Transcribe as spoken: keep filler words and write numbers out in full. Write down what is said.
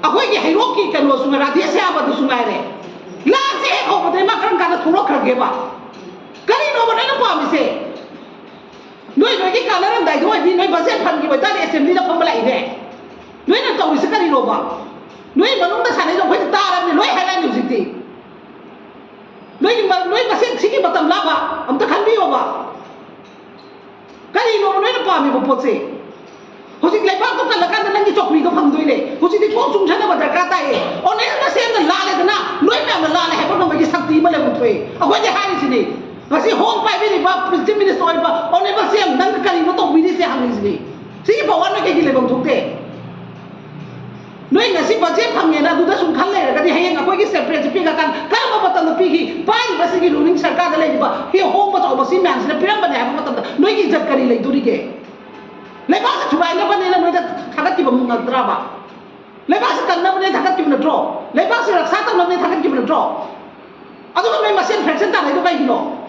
ꯑꯩꯈꯣꯏꯒꯤ ꯍꯩꯔꯣꯛꯀꯤ ꯀꯩꯅꯣꯁꯨ, ꯔꯥꯙꯦ ꯁ꯭ꯌꯥꯝ ꯑꯗꯨꯁꯨ ꯉꯥꯏꯔꯦ, ꯂꯥꯟꯁꯦ ꯍꯦꯛ ꯍꯧꯕꯗꯩ ꯃꯥ ꯀꯔꯝ ꯀꯥꯟꯗ ꯊꯣꯛꯂꯛꯈ꯭ꯔꯒꯦꯕ? ꯀꯔꯤꯅꯣꯕ ꯅꯣꯏꯅ ꯄꯥꯝꯃꯤꯁꯦ? ꯅꯣꯏ ꯅꯣꯏꯒꯤ ꯀꯥꯟꯅꯔꯝꯗꯥꯏꯗ ꯑꯣꯏꯗꯤ ꯅꯣꯏ ꯕꯖꯦꯠ ꯐꯟꯒꯤ ꯑꯣꯏꯇꯥꯔꯗꯤ ꯑꯦꯁꯦꯝꯕ꯭ꯂꯤꯗ ꯐꯝꯕ ꯂꯥꯛꯏꯅꯦ꯫ ꯅꯣꯏꯅ ꯇꯧꯔꯤꯁꯦ ꯀꯔꯤꯅꯣꯕ? ꯅꯣꯏ ꯃꯅꯨꯡꯗ ꯁꯥꯟꯅꯩꯗꯣ ꯑꯩꯈꯣꯏꯗꯤ ꯇꯥꯔꯕꯅꯤ, ꯂꯣꯏ ꯍꯥꯏꯔꯛꯑꯅꯤ ꯍꯧꯖꯤꯛꯇꯤ꯫ ꯅꯣꯏꯒꯤ ꯃ-, ꯅꯣꯏ ꯃꯁꯦꯟ ꯁꯤꯒꯤ ꯃꯇꯝ ꯂꯥꯕ ꯑꯝꯇ ꯈꯟꯕꯤꯌꯣꯕ꯫ ꯀꯔꯤꯅꯣꯕ ꯅꯣꯏꯅ ꯄꯥꯝꯃꯤꯕ ꯄꯣꯠꯁꯦ? ꯍꯧꯖꯤꯛ ꯂꯩꯕꯥꯛꯇꯣ ꯀꯜꯂꯀꯥꯟꯗ ꯅꯪꯒꯤ ꯆꯧꯀ꯭ꯔꯤꯗꯣ ꯐꯪꯗꯣꯏꯅꯦ꯫ ꯍꯧꯖꯤꯛꯇꯤ ꯀꯣꯛ ꯆꯨꯡꯁꯟꯅꯕ ꯗꯔꯀꯥꯔ ꯇꯥꯏꯌꯦ꯫ ꯑꯣꯅꯦꯁ ꯃꯁꯦꯟꯅ ꯂꯥꯜꯂꯦꯗꯅ ꯅꯣꯏ ꯃꯌꯥꯝꯅ ꯂꯥꯜꯂꯦ ꯍꯥꯏꯕ ꯉꯝꯕꯒꯤ ꯁꯛꯇꯤ ꯑꯃ ꯂꯩꯐꯝ ꯊꯣꯛꯑꯦ꯫ ꯑꯩꯈꯣꯏꯗꯤ ꯍꯥꯏꯔꯤꯁꯤꯅꯤ, ꯉꯁꯤ ꯍꯣꯝ ꯄꯥꯏꯕꯤꯔꯤꯕ ꯆꯤꯐ ꯃꯤꯅꯤꯁꯇꯔ ꯑꯣꯏꯔꯤꯕ ꯑꯣꯅꯦꯕꯜ ꯁꯤ ꯑꯦꯝ, ꯅꯪꯅ ꯀꯔꯤꯅꯣ ꯇꯧꯕꯤꯔꯤꯁꯦ ꯍꯪꯉꯤꯁꯤꯅꯤ꯫ ꯁꯤꯒꯤ ꯄꯋꯥꯔ ꯅꯣꯏ ꯀꯩꯒꯤ ꯂꯩꯐꯝ ꯊꯣꯛꯇꯦ? ꯅꯣꯏ ꯉꯁꯤ ꯕꯖꯦꯠ ꯐꯪꯉꯦꯅ ꯑꯗꯨꯗ ꯁꯨꯝ ꯈꯜ ꯂꯩꯔꯒꯗꯤ ꯍꯌꯦꯡ ꯑꯩꯈꯣꯏꯒꯤ ꯁꯦꯄꯔꯦꯠꯁꯦ ꯄꯤꯔꯀꯥꯟꯗ ꯀꯔꯝꯕ ꯃꯇꯝꯗ ꯄꯤꯈꯤ? ꯄꯥꯏꯔꯤꯕ ꯁꯤꯒꯤ ꯔꯨꯂꯤꯡ ꯁꯔꯀꯥꯔꯗ ꯂꯩꯔꯤꯕ ꯍꯤ ꯍꯣꯡꯕ ꯆꯥꯎꯕ ꯁꯤ ꯃꯌꯥꯝꯁꯤꯅ ꯄꯤꯔꯝꯕꯅꯦ ꯍꯥꯏꯕ ꯃꯇꯝꯗ ꯅꯣꯏꯒꯤ ꯏꯖꯠ ꯀꯔꯤ ꯂꯩꯗꯣꯔꯤꯒꯦ? ꯂꯩꯕꯥꯛꯁꯦ ꯊꯨꯒꯥꯏꯅꯕꯅꯦꯅ ꯅꯣꯏꯗ ꯊꯥꯒꯠꯈꯤꯕ ꯉꯝꯗ꯭ꯔꯕ? ꯂꯩꯕꯥꯛꯁꯦ ꯀꯟꯅꯕꯅꯦ ꯊꯥꯒꯠꯈꯤꯕ ꯅꯠꯇ꯭ꯔꯣ? ꯂꯩꯕꯥꯛꯁꯦ ꯔꯛꯁꯥ ꯇꯧꯅꯕꯅꯦ ꯊꯥꯒꯠꯈꯤꯕ ꯅꯠꯇ꯭ꯔꯣ? ꯑꯗꯨꯒ ꯅꯣꯏ ꯃꯁꯦꯟ ꯐ꯭ꯔꯦꯛꯁꯟ ꯇꯥꯅꯩꯗꯣ ꯀꯩꯒꯤꯅꯣ?